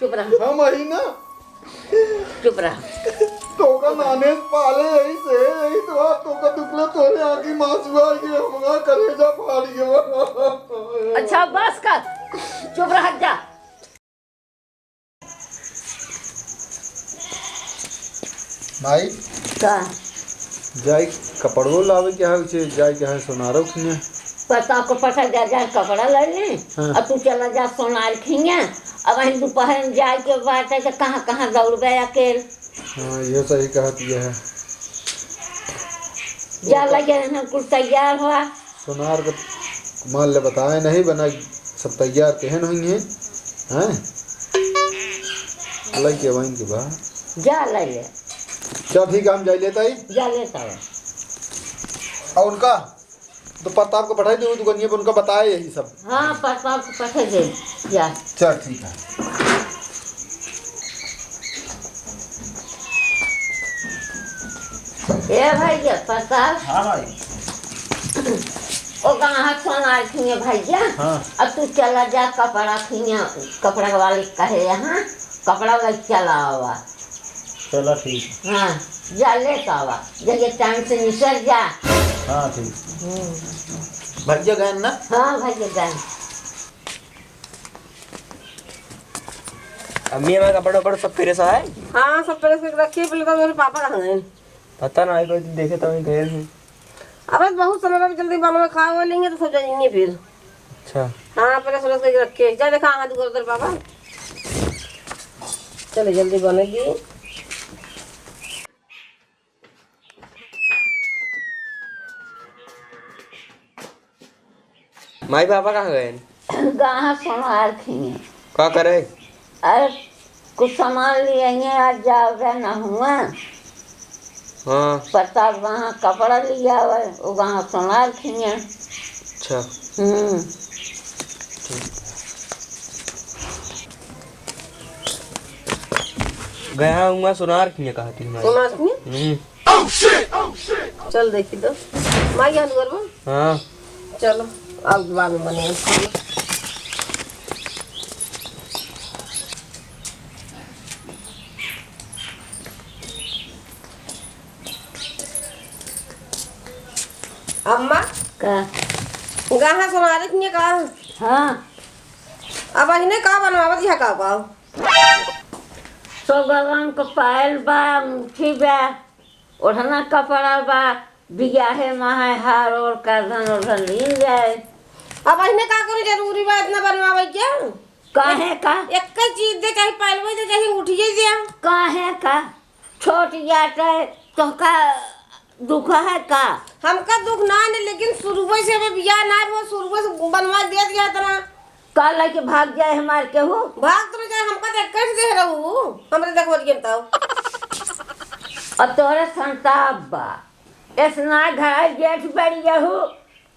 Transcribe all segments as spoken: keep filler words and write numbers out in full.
चुप रह। हम अही ना। चुप रह। तोका नाने से पाले यही से, यही तो आज तोका दुखले तोरे आँखी में आँसू आ गए, हमारा करेजा फाट गया। अच्छा, बस कर, चुप रह जा। माई। का? जाई कपड़ो लावे के है, उसे जाई के है सोनारो खिया। पता को पता जा, जा कपड़ा ले ले, हाँ। और तू चला जा सोनार खिया। अब हम दोपहर में जाए के बात है तो कहाँ, कहाँ दौड़बे अकेल? हाँ, ये सही कहत ये है। जा लगे हैं, कुछ तैयार हुआ। सोनार के मान ले बताए नहीं बना, सब तैयार केहन हुई हैं, हैं? लइके वहीं के बा। जा ले ले। चल ठीक है, हम जाई लेता ही। जा लेता है। और उनका तो प्रताप को पठाई दे, दुकानिया पर उनका बताए यही सब। हाँ, प्रताप को पठाई दे। जा। चल ठीक है। ए भाई, ये प्रताप। हाँ भाई। ओ कहाँ सोनार खिए भैया? हाँ। अब तू चला जा कपड़ा खिए, कपड़ा वाले कहे यहाँ कपड़ा ले चला आवा। चला ठीक। हाँ, जा ले तो आवा, जइया टाइम से निसर जा। हाँ ठीक। हम्म। भैया गए ना? हाँ भैया गए। अम्मी, हमारा कपड़ा वपड़ा सब प्रेस है? हाँ, सब प्रेस करके रखिए, पहले तो मेरे पापा कहाँ गए? पता ना, कोई देखे तो वहीं गए हैं। अबे बहुत समय में जल्दी बनवा खा हुआ लेंगे तो सब जाएंगे फिर। अच्छा। हाँ, प्रेस व्रेस करके रखिए। जा देखा, हाथ गोड़ दे बाबा। चले जल्दी बनेगी। माई पापा कहाँ गए? कहाँ सोनार खिए। का करे? अरे कुछ सामान लिएंगे, आज जाओगे ना हुआ। हाँ। प्रताप वहाँ कपड़ा लिया हुआ, वो वहाँ सोनार खिए। अच्छा। हम्म। गया हुआ सोनार खिए कहा थी माई। सोनार खिए? हम्म। चल देखी तो। माई यहाँ दुआर पर? हाँ। चलो, अब बाद में बने। अम्मा? का? गहना सोनारे के का? हाँ। अब अहिने का बनवावत यहाँ का पाओ? सौ गवन क पायल बा, अंगूठी बा, ओढ़ना कपड़ा बा, बियाहे माहे हार ओढ़ करधन ओढ़न लीन जाए। अब अहिने का करी, जरूरी बा इतना बनवावे के? काहे का? एक चीज दे, चाहे पायलवे दे, चाहे अंगूठिये दे। काहे का? छोट जात है, तोहका दुख है का? हमका दुख ना है, लेकिन शुरुए से हमें बियाह ना हो, शुरुए से बनवा दे दिया इतना। का लइके भाग जाए हमार केहू? भाग तो जाए, हमका तो एक कैसे दे रहू, हमरे देखवत गेल तब। अब तोहरे संताप बा, एतना घर जेठ बड़ी यहू,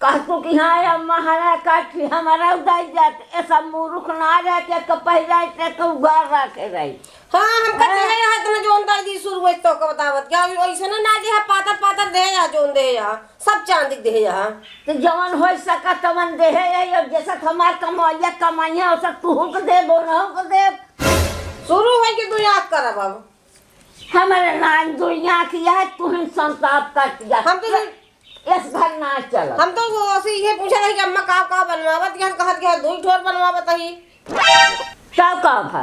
कहतू कि हाँ, अम्मा हरा काठी हमारा उदाई जात, ऐसा मूर्ख ना रह के, के पहिरा के, के उगार रखे रही। हाँ, हमका हाँ। दे रहा इतना जोन दाई दी शुरू होई तो का बतावत, क्या ऐसे ना, ना दे, पातर, पातर दे या, जोन दे या, सब चांदी दे या। तो जवन होई सका तवन दे है, ये अब जैसा हमार कमाइया कमाइया, वैसा तुहू के दे, दोनों के दे। शुरू होई के दुई आँख करब अब। हमारे नान दुई आँख यह, तुहन संताप काट दिया। हम तो इस घर ना चल। हम तो वो ऐसे ये पूछा नहीं कि अम्मा का, का बनवावत, क्या कहत, क्या दुई ठोर बनवावत ही। का, का भा?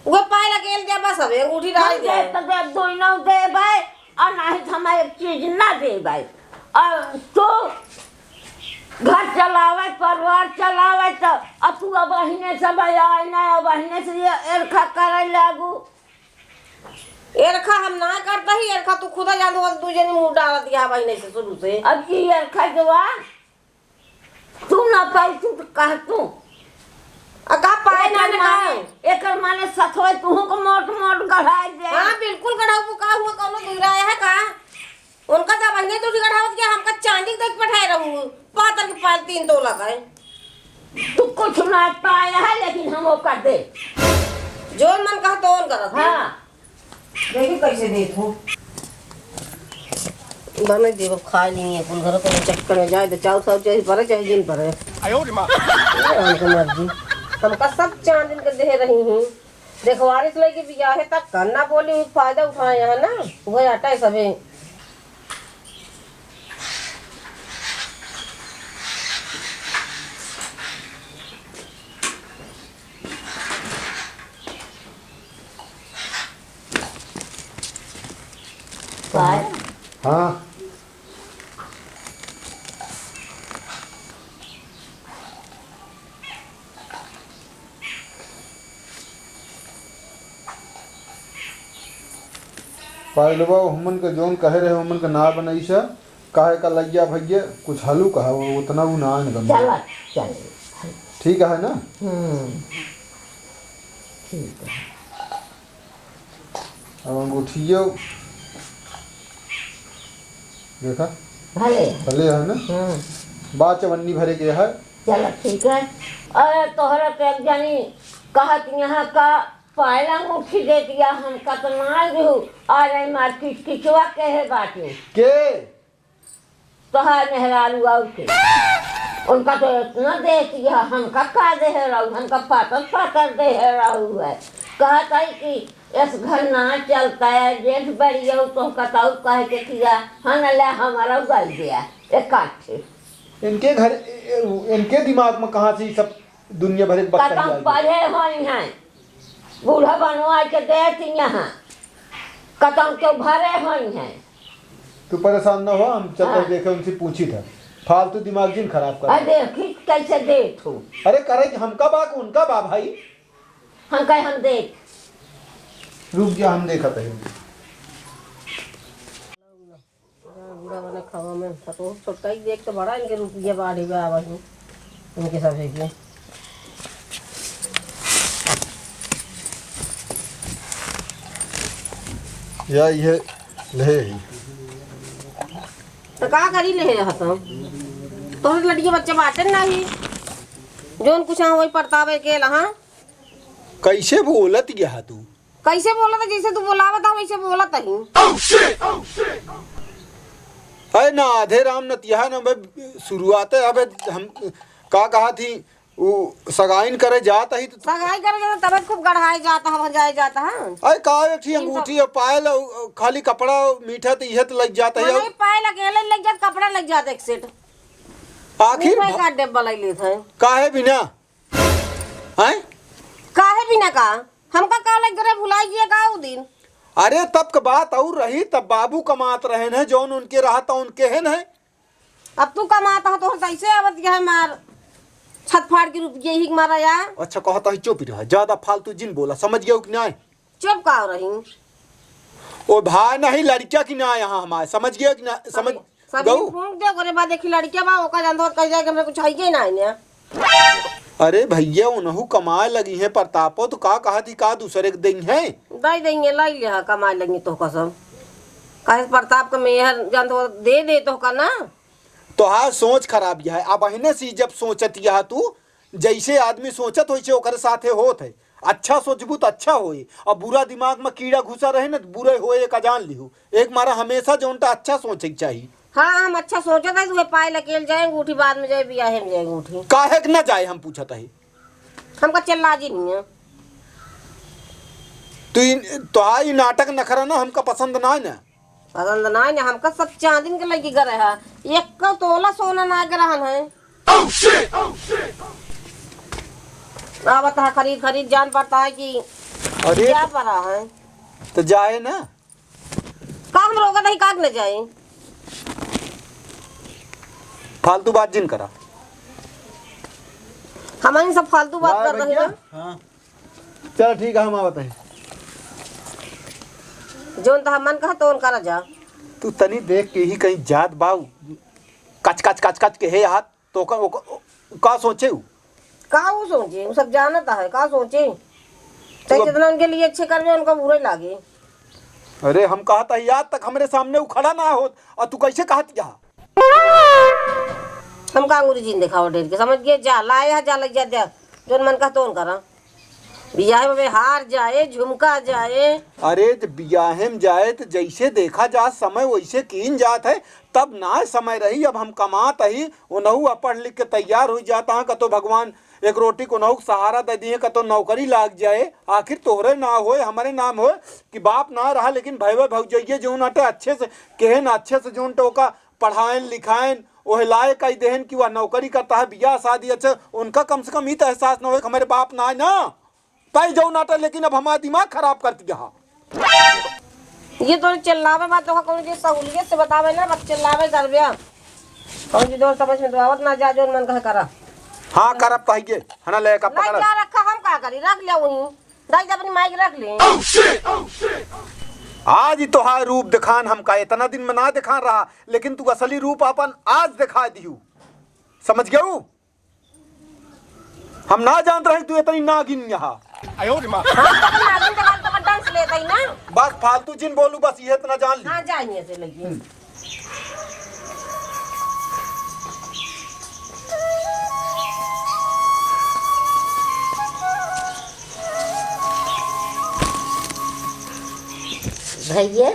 वो पाए लगे जा बस, अब अंगूठी रह हम गया। दे तो दे, दुई नौ दे भाई, और नहीं तो हम एक चीज ना दे भाई। और तू घर चलावे, परिवार चलावे तो, और तू अब बहिने से भाई आए ना, अब बहिने से ये एरखा करे लागू। एरखा हम ना करता ही, एरखा तू खुदा जान दो, दू जनी मुँह डालत यहाँ बहिने से शुरू से। अब ई एरखा जो बा, तू ना पाई तू तो कह तू। आ का पाए ना एकर ना माने, एकर माने सथवे तुहू को मोट मोट गढ़ाई दे। हाँ, बिल्कुल गढ़ाऊ, का हुआ, कौनो दूर आया है का? उनका तो बहिने तू गढ़ावत क्या, हमका चांदी देख पठाए रहू, पातर के पाल तीन तोला का है। तू कुछ ना पाया है, लेकिन हम ओका दे। जोन मन कहा तोन करत है। हाँ। देखी कैसे देखू। बने देव खा लिए कुल घर को चक्कर में जाए तो चाउ सब चाहे परे चाहे जिन परे। आयो रे माँ। ये हमको मर्जी। हमका सब चांद इनके दे रही हूँ। देखवारिस लइके बियाहे तक का ना बोली, फायदा उठाए हैं ना, वही हटाए सभी। हाँ। पायलवा, हमन के जौन कहे रहे, हमन के ना बनइसा, काहे का लइया भइया, कुछ हलू कहा, वो उतना वो ना आनगम। चला, चल। ठीक है ना? हम्म। ठीक है। अब अंगूठियो देखा? भले। भले है ना? हम्म। बा चवन्नी भरे के है। चला, ठीक है। अरे, तोहरा के एक जनी कहत यहाँ का पायल अंगूठी दे दिया, हमका तो ना दिहू। अरे, मार किचकिचवा के है बाटे। के? तोहार मेहरारू आऊ के। उनका तो इतना देती है, हमका का दे रहू, हमका पातर पातर दे रहू है। कहत है कि इस घर ना चलता है, जेठ बड़ी हो तो कताऊ कहे के किया, हन ले हमारा उगाई दिया, एक काठे। इनके घर, ए-, ए-, इनके दिमाग में कहाँ से ये सब दुनिया भर के बकता कतम है? पढ़े होई हैं, बूढ़ा बनवा के देती यहाँ, कतम के भरे होई हैं। तू परेशान ना हो, हम चलते हाँ। देखे, उनसे पूछी था। फालतू दिमाग जिन खराब कर। अरे देखी कैसे देत हो। अरे करे कि हमका बा कि उनका बा भाई? हम कहे हम देख। रुक जा, हम देखत है। बूढ़ा बने खावा में, तो छोटका ही देख तो बड़ा इनके रुपये बाढ़ी बा वही। इनके सब है ये। या ये ले ही। तो का करी ले रहा था? तोहरे लड़के बच्चे बाटे नहीं। जोन कुछ हाँ वही परतावे के लहा। कैसे बोलत गया तू? कैसे बोलत है? जैसे तू बोलावत है वैसे बोलत ही। अरे ना आधे राम नतिया ना बे, शुरुआत है। अबे हम का कहा थी, उ सगाइन करे जात ही तो सगाई करे जाता तबे खूब गढ़ाए जाता है, भंजाए जाता है। अरे का एक ठी तीन सौ अंगूठी और पायल और खाली कपड़ा मीठा तो इहे तो लग जाता है। नहीं, पायल अकेले लग जात, कपड़ा लग जात एक सेट। आखिर मुंह में भा- का डेब्बा लग लेत है। काहे बिना? हैं? काहे बिना का? हमका का लग गए, भुलाई गए का उ दिन? अरे तब के बात और रही, तब बाबू कमात रहे न, जौन उनके रहा त उनके है न। अब तू कमात ह, तोहर कैसे आवत यह मार छत फाड़ के रुपये ही मारा या? अच्छा कहता है चुप रहा, ज्यादा फालतू जिन बोला, समझ गयो कि नहीं? चुप का हो रही? ओ भाई नहीं, लड़किया की ना यहाँ हमारे, समझ गयो कि ना? समझ सभी गऊ? फूंक दे, ओकरे बाद देखी लड़किया बा, ओका जानत हो कह जाए कि हमरे कुछ है ही ना है। अरे भैया, उनहु कमाए लगी हैं प्रतापो, तो का कहा थी का दूसरे के दई हैं? दई देंगे, लाई लिहा, कमाए लगी तो कसम। कहे प्रताप के मेहर जान तो दे दे तो का ना। तोहार सोच खराब यह है। अब अहिने से जब सोचत यह तू, जैसे आदमी सोचत वैसे ओकरे साथे होत है। अच्छा सोचबू तो अच्छा होई, अब बुरा दिमाग में कीड़ा घुसा रहे ना तो बुरे होए का जान लिहू। एक मारा हमेशा जौन ता अच्छा सोचे के चाही। हाँ, हम अच्छा सोचत है, तू पाए लकेल जाए, अंगूठी बाद में जाए, बियाहे में जाए अंगूठी। काहे के ना जाए, हम पूछत है। हमका चल राजी नहीं है। तू इन, तोहार ई नाटक नखरा ना हमका पसंद ना है ना। पसंद ना है ना, हमका सब चांदिन के लगी गरे है, एक तोला सोना ना गरहन है। अब बता, खरीद खरीद जान पड़ता है कि अरे क्या पड़ा है। तो जाए ना। का हम रोकत हई, का के न जाई? फालतू बात जिन करा। हमनी सब फालतू बात वाह कर रही भैया। है। हाँ। चल ठीक है, हम आवत हैं। जौन तहा मन कहा तौन करा जा। तू तनी देख के ही कहीं जात बाऊ। कच कच कच कच के हे हाथ। तो का, ओ का, का सोचे उ? का उ सोचे? उ सब जानत है, का सोचे? तू चाहे अब जितना उनके लिए अच्छे करबे, उनका बुरे लागे। अरे, हम कहत है, आज तक हमरे सामने उ खड़ा ना होत, और तू कैसे कहत जा? हम का अंगूरी जिन देखावा डेर के, समझ गए? जा, लाए हा, जा, लग जा, दे। जोन मन कहा, तोन करा। बियाहे में हार जाए, झुमका जाए। अरे, जब बियाहे में जाए, तो जैसे देखा जा समय, वैसे कीन जात है, तब ना समय रही। अब हम कमात ही, उनहु अब पढ़ लिख के तैयार हुई जात हैं, कतो भगवान एक रोटी को नौक सहारा दे दिए, कतो नौकरी लाग जाए। आखिर तोहरे ना होए, हमरे नाम होए कि बाप ना रहा, लेकिन भैया भौजइये जौन आटे अच्छे से कहेन, अच्छे से जौन टोका पढ़ाएन लिखाएन, ओहे लायक आई देहन कि वह नौकरी करता है, बियाह शादी अच्छा, उनका कम से कम ई तो एहसास ना होए कि हमरे बाप ना है ना। तई जौन आटे, लेकिन अब हमारा दिमाग खराब कर दिया हा। ये तो चिल्लावे बात तो कौन जी सहूलियत से बतावे ना, बस चिल्लावे करबे। कौन जी जोर समझ में तो आवत ना, जा जोन मन कहे करा। हाँ, करब तो हइये, है ना, लेका नहीं पकड़। क्या रखा, हम का करी, रख ले वहीं। दाई जब अपनी माई के रख ले। आज ही तोहार रूप दिखान हमका, इतना दिन में ना दिखान रहा, लेकिन तू असली रूप अपन आज दिखा दिहू। समझ गयू? हम ना जानत रहे तू इतनी नागिन यहाँ। हम तो नागिन के बाल पकड़ डांस लेते ही ना। बस फालतू जिन बोलू, बस ये इतना जान ली। हाँ, जानिए से लगी। भैया,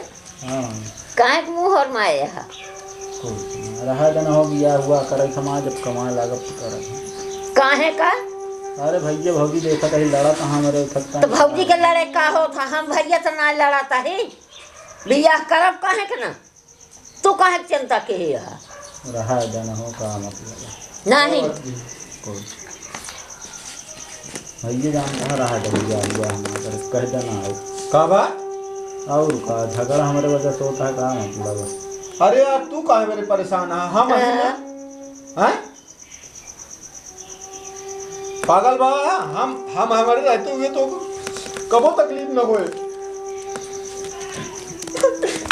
हाँ। काहे के मुँह होरमाए हा? कुछ ना, रहा देना हो, बियाह हुआ करे, समाज अब कमाए लागब तो करब। काहे का? अरे भैया, भौजी देखत ही लड़त, हमरे उठत तो भौजी के लड़े का होत हा? हम भैया से ना लड़त ही, बियाह करब काहे के ना? तू काहे के चिंता के ही हा? रहा देना हो, का मतलब है? नहीं। और भी कुछ। भैया जान कहाँ रहा था भैया, भैया हमारा कह देना हो। का बा? और का झगड़ा हमारे वजह से होता है, का मतलब है? अरे यार, तू काहे मेरे परेशान है? हम हंसी ना? हाँ। हैं? पागल बा, हम, हम हमारे रहते हुए तो कबो तकलीफ न होए।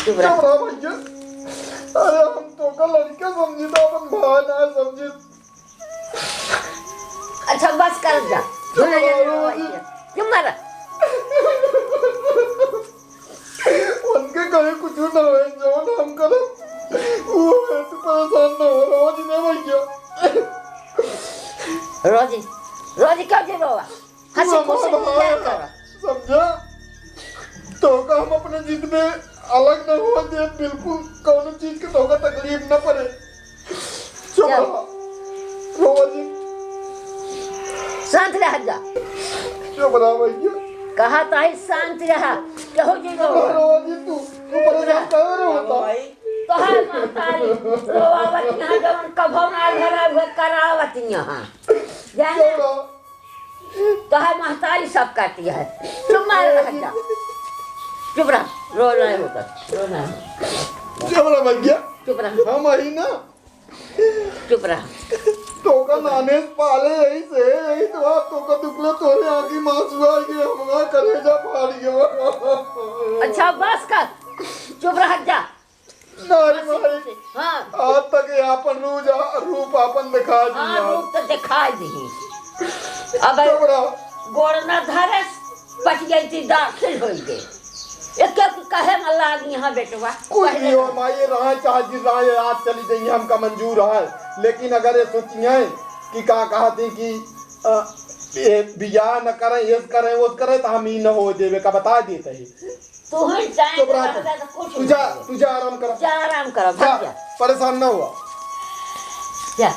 चुप रह। चुप रह भैया। अरे हम तो का लड़का समझी था, अपन भाई ना समझी। अच्छा, बस कर जा। चुप रह, चुप रह। उनके कहे कुछ न होए, जौन हम करब, वो है, तू परेशान न हो, रोज ने भैया। रोजी, रोजी क्यों जी रोवा? हंसी तू खुशी हमारा भाई है, कर। समझा? तो का हम अपने जिद में अलग न हो दे, बिल्कुल कौनो चीज के तो का तकलीफ न पड़े। चुप जा। रहा। रोवा जी। शांत रह जा। चुप रहा भैया। कहा ताई शांत रहा। केहू जी चुप रहा, रोवा। रोवा जी, तू, तू परेशान काहे रहे होता? तोहार महतारी रोवावत यहाँ जवन कभो ना घर अब करावत यहाँ। जाने? चुप रहा। तोहार महतारी सब काटी है। चुप मार रह जा। चुप रहा। रो नहीं होता। रो नहीं होता। चुप रहा भैया। चुप रहा। हम आई ना। चुप रहा। तोका नाने से पाले यही से, यही से बात तोका दुखले तोरे आँखी में आंसू आ गए, हमारा कलेजा फाड़ गया। अच्छा, बस कर, चुप रह जा। नारी हंसी मारी, खुशी। हाँ। आज तक ये आपन रूप, रूप आपन दिखा दी हाँ, यार। रूप तो दिखा दी। अब चुप रहा। गोड़ न धरे, पटियैती दाखिल होई गए। एक एक कहे में लाग यहाँ बेटवा। कुछ कहे भी हो में। माई, ये रहा चाहे जिन रहा, ये आज चली जाइए, हमका मंजूर है। लेकिन अगर ये सोची हैं कि का कहती कि, अ, ये बियाह न करें, ये करें, वो करें, तो हम ही न हो देवे का बता देते हैं। तू ही चाहे चुप रहा तो तू। रहता तो कुछ तू नहीं जा, होगा। तू जा आराम कर। जा आराम कर, जा, भाग जा। परेशान ना हुआ। जा।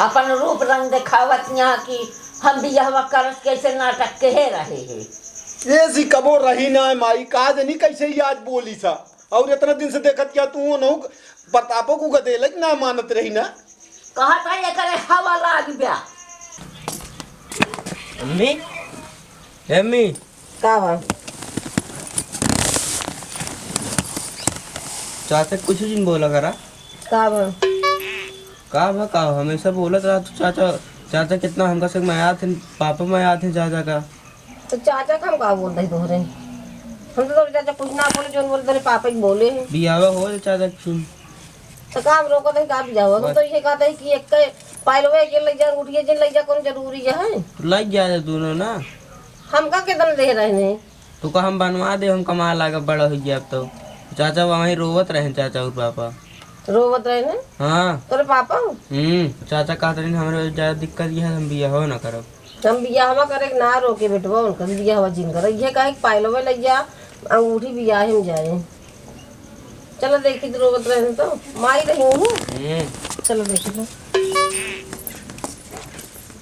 अपन रूप रंग दिखावत यहाँ कि हम बियाहवा करत कैसे नाटक के हे रहे हैं। ये सी कबो रही ना है माई, का जनी कैसे ही आज बोली सा। और इतना दिन से देखत क्या तू नहु प्रतापो को गदेलक ना मानत रही ना। कहा था ये करे हवा लाग गया। अम्मी, ए अम्मी। का बा? चाचा कुछ दिन बोला करा। का बा? का बा, का बा? हमेशा बोलत रहा तू चाचा, चाचा कितना हमका से मयात है, पापा मयात है चाचा का। तो चाचा का हम का बोल रही तोहरे? हम तो तोरे चाचा कुछ ना बोले, जोन बोले तोरे पापा ही बोले हैं। बियावा हो तो चाचा की सुन। तो का हम रोकत है का बियावा? हम बस। तो ये कहते हैं कि एक के पायलवे के ले जा, अंगूठिया जिन ले जा, कौन जरूरी है? तो लग जा दोनों ना। हमका कितना दे रहे हैं? तो का हम बनवा दे, हम कमा लागा बड़ा हो गया अब तो। चाचा वहीं रोवत रहे, चाचा और पापा। रोवत रहे ने? हाँ। तोरे पापा? हम्म, चाचा कहत रहे, "हमरे ज्यादा दिक्कत ये है, हम बियाह ना करब।" हम बियाहवा करे के ना रोके बेटवा, उनकर बियाहवा जिन करे। ये कहे कि पायलवे लइया, अंगूठी बियाहे में जाए। चलो देखी तो रोवत रहे तो, माई रही हूँ। हम्म। चलो देखी तो।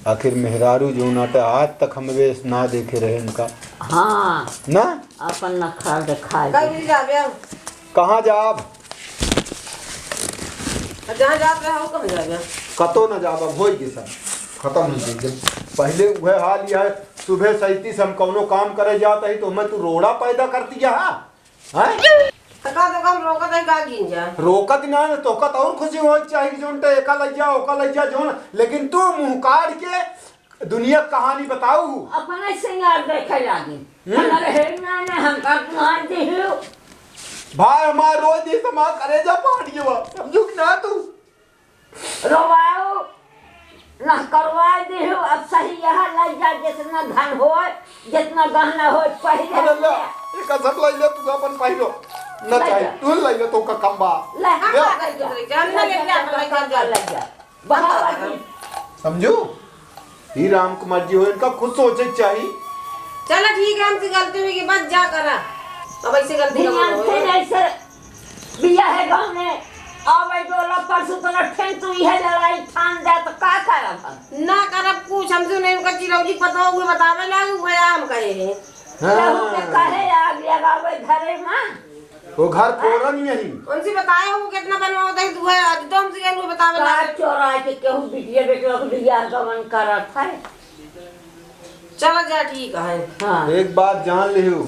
आखिर मेहरारू जौन आटे आज तक हम वे ना देखे रहे इनका। हाँ। ना? अपन नखरा दिखाई कहीं दे। नहीं जाबे हम। कहाँ जाब? जहाँ जात रहे हो, कहाँ जाबे? कतो ना जाब, अब होई के सब। खतम हो गई। पहले उहे हाल यह है, सुबह सैती से हम कौनो काम करे जात ही तो हमें तू रोड़ा पैदा कर दिया है। हैं? तो का तो हम रोकत है, का गिन जा? रोकत ना, ना तोका तो और खुशी होए के चाही कि जौन तो एका लइ जा, ओका लइ जा, जौन, लेकिन तू मुँह काढ़ के दुनिया के कहानी बताऊ। अपने सिंगार देखे लागी। हम्म। हमरे हेर ना, ना, हम का तुम्हार दिहु। भाई हमार रोज दिस हमार करेजा फाट गवा, समझू कि ना तू? रोवाओ, ना करवा दिहु, अब सही यहाँ लइ जा, जितना धन होए, जितना गहना होए, पहले अपने ले। एक सब लइ ले, तू अपन पहिरो। ना लइ चाही, जा। तू लइ ले, तोका कम बा। ले। हम ले। का करी दूसरे के? हम ना लेके आ, लइ जा, लइ जा। लइ जा। बहावा की। समझू? ई राम कुमार जी हो, इनका खुद सोचे के चाही। चला ठीक है, हमसे गलती हुई कि बस जा करा। अब ऐसे गलती ना ध्यान करो। से ऐसे बिया है गाँव में, आवे डोला परसों तो ना फेन तू इहे लड़ाई ठान जा तो का करब हम? ना करब कुछ, हमसे नहीं उनका चिरौरी पता हुए बतावे लाग भैया हम कहे हैं। हाँ। केहू के कहे आग लगावे घरे में। वो घर फोड़न यही। उनसे बताए हो कितना बनवा होता है, तू है, आज तो हमसे कहने को बतावे का लाग। चोरा के केहू बिटिया बेटवा के बियाह गवन करत है। चला जा, ठीक है। हाँ। एक बात जान लिहू,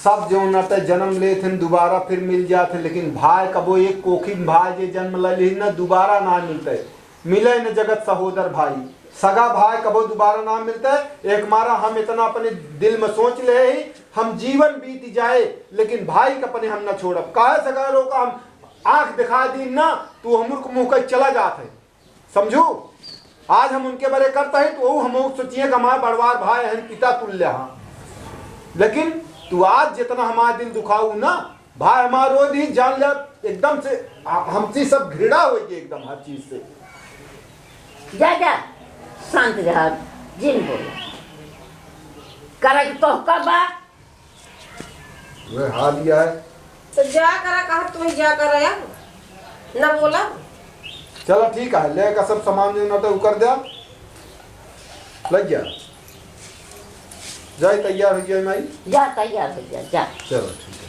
सब जौन नाते जन्म लेत हैं, दोबारा फिर मिल जात हैं, लेकिन भाई कबो एक कोखी में भाई जे जन्म ले लिही ना, दोबारा ना मिलते, मिले न जगत सहोदर भाई, सगा भाई कबो दोबारा ना मिलते। एक मारा हम इतना अपने दिल में सोच ले ही, हम जीवन बीत जाए, लेकिन भाई के अपने हम ना छोड़ब। काहे सगा लोग हम आँख दिखा दी ना, तू हमर को मुँह कइ चला जात है। समझू? आज हम उनके बरे करता है, तो वो हम सोचिए कि हमारे बड़वार भाई हैं, पिता तुल्य हाँ। लेकिन तू आज जितना हमारा दिल दुखाऊ ना, भाई हमारा रोज ही जान ले, एकदम से, आ, हमसे सब घृणा होइए एकदम हर चीज से। जा, जा, शांत रह, जिन बोला। करे के तोहका बा, वह हाल ही है। तो जा करा, कहा तू ही जा करा यार, ना बोला। चला ठीक है, लेकर सब सामान जो ना तो उकर दे, लग गया, जाए तैयार हो जाए माई। जा तैयार हो जा, जा। चलो ठीक।